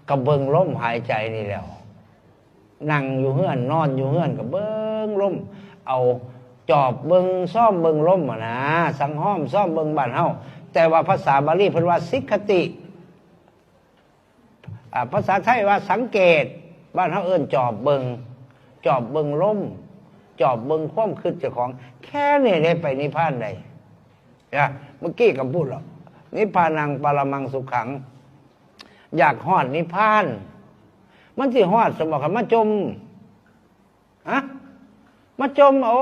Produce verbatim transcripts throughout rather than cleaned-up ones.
ก็เบิ่งลมหายใจนี่แหล้ว นั่งอยู่เฮือน นอนอยู่เฮือน ก็เบิ่งลม เอาจอบเบิ่ง ซอมเบิ่งลมอะนะ สังหอมซอมเบิ่งบ้านเฮา แต่ว่าภาษาบาลีเพิ่นว่าสิกขติ อ่า ภาษาไทยว่าสังเกต บ้านเฮาเอิ้นจอบเบิ่ง จอบเบิ่งลม จอบเบิ่งความคิดเจ้าของ แค่นี้ได้ไปนิพพานได้ นะ เมื่อกี้ก็พูดแล้ว นิพพานังปรมังสุขัง อยากฮอดนิพพาน มันสิฮอดสมบ่ คันมาจ่ม ฮะ มาจ่มเอา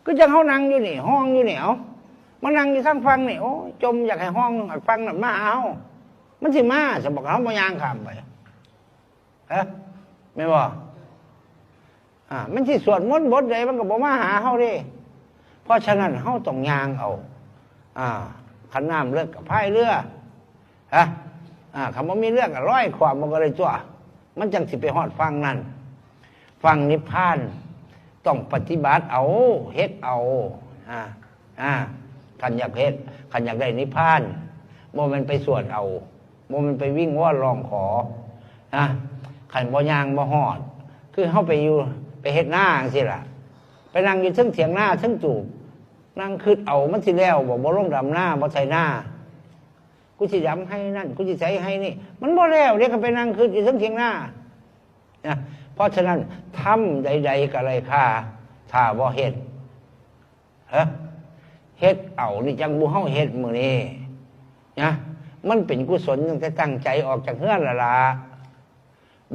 คือจังเฮานั่งอยู่นี่ ห้องอยู่นี่ เอา มานั่งอยู่ทางฝั่งนี่ โอ้ย จ่มอยากให้ห้องฝั่งนั้นมาหาเฮา มันสิมาสมบ่ เฮาบ่ย่างข้ามไป ฮะ แม่นบ่ อ่า มันสิสวดมนต์บทใดมันก็บ่มาหาเฮาเด้ เพราะฉะนั้นเฮาต้องย่างเอา อ่า คันน้ำเลิกก็พายเรือ ฮะ อ่า คันบ่มีเรือก็ลอยขวามมันก็ได้ตัว มันจังสิไปฮอดฝั่งนั้น ฝั่งนิพพาน ต้องปฏิบัติเอา เฮ็ดเอา อ่า อ่า คันอยากเฮ็ด คันอยากได้นิพพาน บ่แม่นไปสวดเอา บ่แม่นไปวิงวอนร้องขอ นะ คันบ่ย่างบ่ฮอด คือเฮาไปอยู่ ไปเฮ็ดนาจังซี่ล่ะ ไปนั่งอยู่เทิงเถียงนาเทิงตูบ นั่งคิดเอา มันสิแล้วบ่ บ่ลงดำนา บ่ไถนา กูสิดำไฮ่นั่น กูสิไถไฮ่นี่ มันบ่แล้วเด้ ก็ไปนั่งคิดอยู่เทิงเถียงนา นะ เพราะฉะนั้น ธรรมใดๆก็ไร้ค่า ถ้าบ่เฮ็ด ฮะ เฮ็ดเอานี่จังหมู่เฮาเฮ็ดมื้อนี้ นะ มันเป็นกุศลตั้งแต่ตั้งใจออกจากเฮือนแล้วล่ะ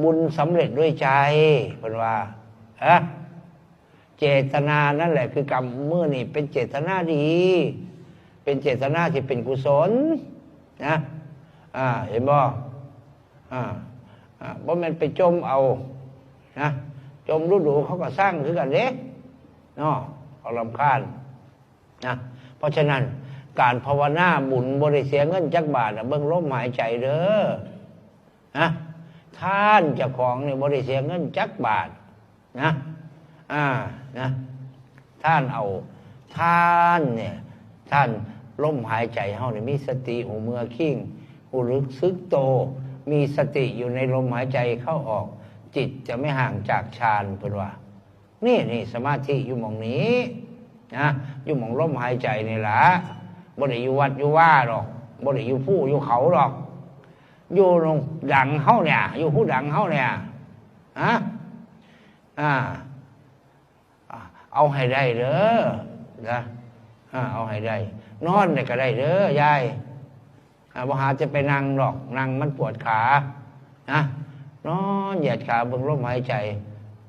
บุญสำเร็จด้วยใจ เพิ่นว่า ฮะ เจตนานั่นแหละคือกรรม มื้อนี้เป็นเจตนาดี เป็นเจตนาที่เป็นกุศล นะ อ่า เห็นบ่ อ่า อ่า บ่แม่นไปจ่มเอา นะ จ่มดูๆ เขาก็ซังคือกันเด้ เนาะ เขารำคาญ นะ เพราะฉะนั้น การภาวนาบุญบ่ได้เสียเงินจักบาทนะ เบิ่งลมหายใจเด้อ นะ ทานเจ้าของนี่บ่ได้เสียเงินจักบาท นะ อ่า นะ ทานเอา ทานเนี่ย ทาน ลมหายใจเฮานี่มีสติ ฮู้เมือคิง ฮู้สึกโต มีสติอยู่ในลมหายใจเข้าออก จิตจะไม่ห่างจากฌาน เพิ่นว่า นี่ นี่ สมาธิอยู่หม่องนี้ นะ อยู่หม่องลมหายใจนี่ล่ะ บ่ได้อยู่วัดอยู่วาดอก บ่ได้อยู่ภูอยู่เขาดอก อยู่ดังเฮาเนี่ย อยู่ภูดังเฮาเนี่ย ฮะ อ่า อ่า เอาให้ได้เด้อ นะ อ่า เอาให้ได้ นอนเนี่ยก็ได้เด้อ ยาย อ่า บ่หาจะไปนั่งดอก นั่งมันปวดขา นะ นอนเหยียดขาเบิ่งลมหายใจ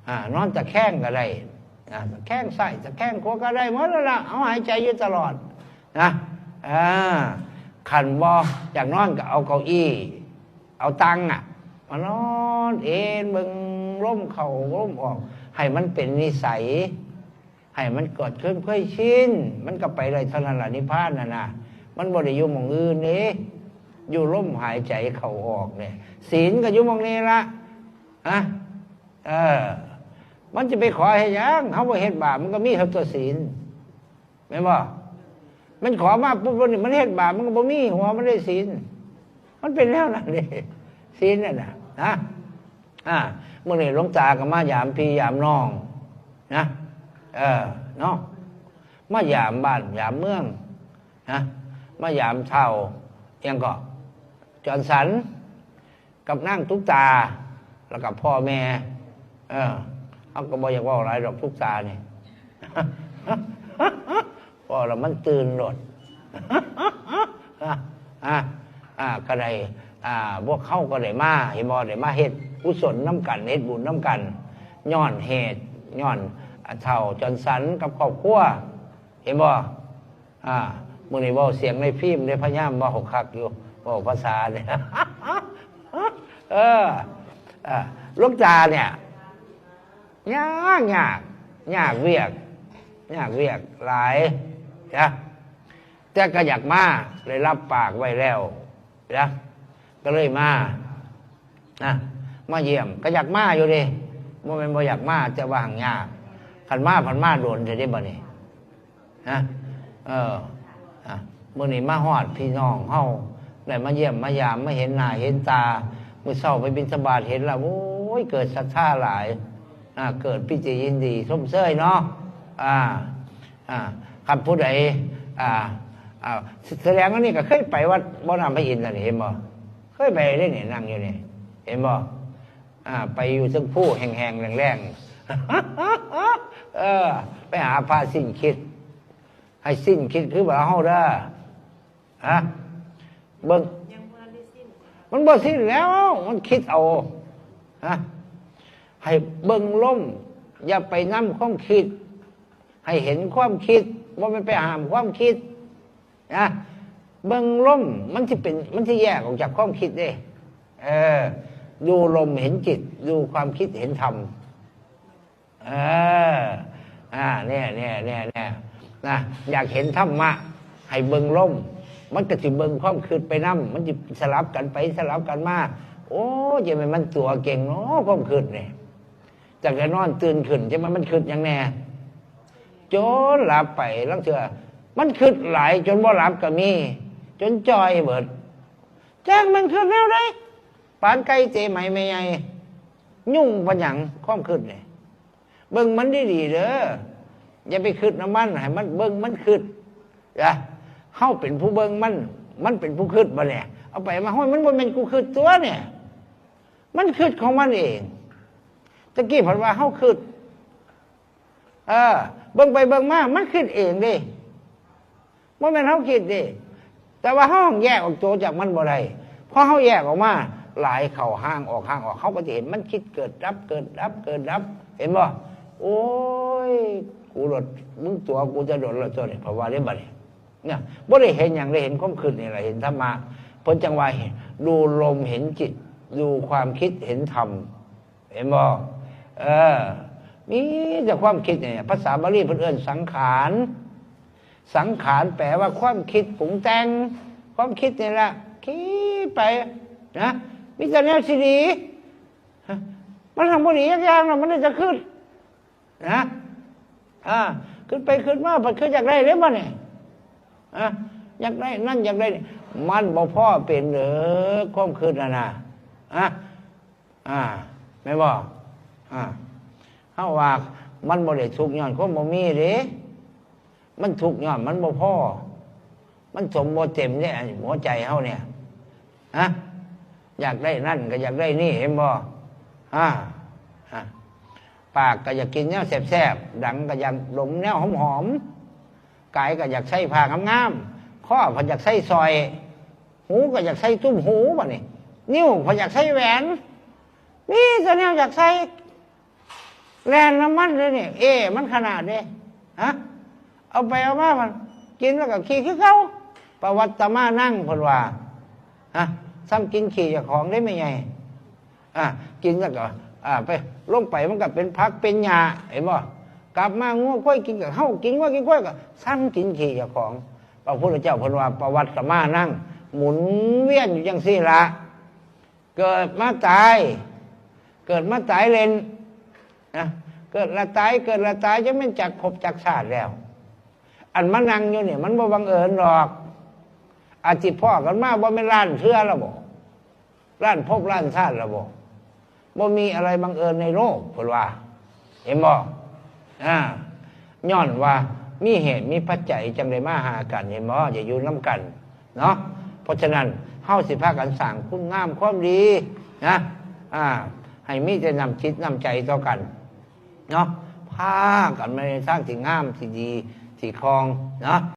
อ่า นอนตะแคงก็ได้ อ่า ตะแคงซ้าย ตะแคงขวาก็ได้หมดแล้วล่ะ เอาหายใจอยู่ตลอด นะ อ่า คันบ่อยากนอนก็เอาเก้าอี้ เอาตังอะ มานอนเอนเบิ่งลมเข้าลมออก ให้มันเป็นนิสัย ให้มันเกิดขึ้นเคยชิน มันก็ไปได้เท่านั้นล่ะ นิพพานน่ะนะ มันบ่ได้อยู่หม่องอื่นเด้ อยู่ลมหายใจเข้าออกเนี่ย ศีลก็อยู่หม่องนี้ละ ฮะ เออ มันจะไปขอให้หยัง เขาบ่เฮ็ดบาป มันก็มีเท่าตัวศีล แม่นบ่ มันขอมาปุ๊บ มันเฮ็ดบาป มันก็บ่มีหัว มันได้ศีล มันเป็นแนวนั้นเด้ ศีลน่ะนะ นะ อ่า มื้อนี้หลวงตาก็มายามพี่ยามน้อง นะ เออ เนาะ มายามบ้านยามเมือง นะ มายามเฒ่า อิหยังก็ จรสัน กับนางตุ๊กตา แล้วก็พ่อแม่ เออ เขาก็บ่อยากเว้าหลายดอกตุ๊กตานี่ เว้าแล้วมันตื่นโลด อ่ะ อ่ะ อ่ะ ก็ได้ อ่า พวกเขาก็ได้มา เห็นบ่ ได้มาเฮ็ดกุศลนำกัน เฮ็ดบุญนำกัน ย้อนเหตุ ย้อน อ่า เฒ่าจรสันกับครอบครัว เห็นบ่ อ่า มื้อนี้เว้าเสียงในฟิล์มได้ พยายามเว้าคักอยู่ เว้าภาษาเนี่ย เออ อ่า หลวงตาเนี่ย ยาก ยาก ยากเวียก ยากเวียกหลาย นะ แต่ก็อยากมา ได้รับปากไว้แล้ว นะ ก็เลยมา นะ มาเยี่ยม ก็อยากมาอยู่เด้ บ่แม่นบ่อยากมา แต่ว่าหั้นยาก คันมา พันมาโดนแท้เด้บัดนี้ นะ เออ อ่ะ มื้อนี้มาฮอดพี่น้องเฮา ได้มาเยี่ยมมายาม มาเห็นหน้าเห็นตา มื้อเช้าไปบิณฑบาตเห็นแล้ว โอ้ย เกิดศรัทธาหลาย อ่า เกิดปีติยินดีชมเชยเนาะ อ่า อ่า คันผู้ใด อ่า อ่า แสดงว่านี่ก็เคยไปวัดบ่อน้ำพระอินทร์นั่น เห็นบ่ เคยไปเด้นี่ นั่งอยู่นี่ เห็นบ่ อ่า ไปอยู่เทิงภูแห้งๆ แล้งๆ เออ ไปหาพระสิ้นคิด ให้สิ้นคิดคือว่าเฮาเด้อ ฮะ เบิ่ง ยังบ่ทันได้สิ้น มันบ่สิ้นแล้ว มันคิดเอา ฮะ ให้เบิ่งลม อย่าไปนำความคิด ให้เห็นความคิด บ่แม่นไปห้ามความคิด นะ เบิ่งลม มันสิเป็น มันสิแยกออกจากความคิดเด้ เออ ดูลมเห็นจิต ดูความคิดเห็นธรรม เออ อ่า เนี่ย เนี่ย เนี่ย เนี่ย นะ อยากเห็นธรรมะ ให้เบิ่งลม มันก็สิเบิ่งความคิดไปนำ มันสิสลับกันไปสลับกันมา โอ้ จะแม่นมันตั๋วเก่งเนาะ ความคิดนี่ จากแต่นอนตื่นขึ้น จะแม่นมันคิดหยังแน่ จนหลับไป ลางเทื่อ มันคิดหลายจนบ่หลับก็มี จนจ่อยเบิด จักมันคิดแนวใด ปานไก่เตะไหมแม่ใหญ่ ยุ่งปานหยัง ความคิดนี่ เบิ่งมันดีๆ เด้อ อย่าไปคิดนำมัน ให้มันเบิ่งมันคิด นะ เฮาเป็นผู้เบิ่งมัน มันเป็นผู้คิดบ่เนี่ย เอาไปมา โอ้ย มันบ่แม่นกูคิดตั๋วเนี่ย มันคิดของมันเอง ตะกี้เพิ่นว่าเฮาคิด เออ เบิ่งไปเบิ่งมา มันคิดเองเด้ บ่แม่นเฮาคิดเด้ แต่ว่าเฮาแยกออกตัวจากมันบ่ได้ พอเฮาแยกออกมา หลายเข้า ห่างออก ห่างออก เฮาก็สิเห็นมันคิดเกิดดับ เกิดดับ เกิดดับ เห็นบ่ โอ้ย กูโลด มึงตั๋วกูจะโดนแล้วตัวนี้ เพราะว่าได้บัดนี้ เนี่ย บ่ได้เห็นหยัง ได้เห็นความคิดนี่แหละ เห็นธรรมะ เพิ่นจั่งว่า ดูลมเห็นจิต ดูความคิดเห็นธรรม เห็นบ่ เออ มีแต่ความคิดเนี่ย ภาษาบาลีเพิ่นเอิ้นสังขาร สังขารแปลว่าความคิดปรุงแต่ง ความคิดนี่แหละ คิดไป นะ มีแต่แนวสิดี มันทำบ่ดีจักอย่างนะ มันได้แต่คิด นะ อ่า คิดไปคิดมา บัดคิดอยากได้เด้บัดนี้ อ่ะ อยากได้นั่นอยากได้นี่ มันบ่พอเป็นเด้อ ความคิดน่ะนะ อ่ะ อ่า แม่นบ่ อ่า เฮาว่ามันบ่ได้ทุกข์ย้อนความบ่มีเด้ มันทุกข์ย้อนมันบ่พอ มันสมบ่เต็มเด้ อันหัวใจเฮาเนี่ย ฮะ อยากได้นั่นก็อยากได้นี่ เห็นบ่ อ่า อ่า ปากก็อยากกินแนวแซ่บๆ ดังก็อยากดมแนวหอมๆ กายก็อยากใส่ผ้างามๆ คอก็อยากใส่สร้อย หูก็อยากใส่ตุ้มหูบัดนี้ นิ้วก็อยากใส่แหวน มีแต่แนวอยากใส่ แล่นนำมันเลยนี่ เอ้ มันขนาดเด้ ฮะ เอาไปเอามามัน กินแล้วก็ขี้คือเก่า ปวัตตมานัง เพิ่นว่า ฮะ ซ้ำกินขี้เจ้าของได้แม่ใหญ่ อ่ะ กินแล้วก็ อ่ะ ไป ลงไปมันก็เป็นผักเป็นหญ้า เห็นบ่ กลับมางัวควายกินก็เฮากิน งัวกินควายก็ซ้ำกินขี้เจ้าของ พระพุทธเจ้าเพิ่นว่า ปวัตตมานัง หมุนเวียนอยู่จังซี่ละ เกิดมาตาย เกิดมาตายเล่น นะ เกิดละตาย เกิดละตาย จักแม่นจักภพจักชาติแล้ว อันมานั่งอยู่เนี่ย มันบ่บังเอิญดอก อาจสิพ้อกันมาบ่แม่นล้านเทื่อแล้วบ่ ล้านภพล้านชาติแล้วบ่ บ่มีอะไรบังเอิญในโลก เพิ่นว่า เห็นบ่ อ่า ย้อนว่ามีเหตุมีปัจจัยจั่งได้มาหากัน เห็นบ่ อย่าอยู่นำกัน เนาะ เพราะฉะนั้นเฮาสิพากันสร้างคุณงามความดีนะ อ่า ให้มีแต่น้ำจิตน้ำใจต่อกัน เนาะ พากันไปในทางที่งามที่ดีที่คอง เนาะ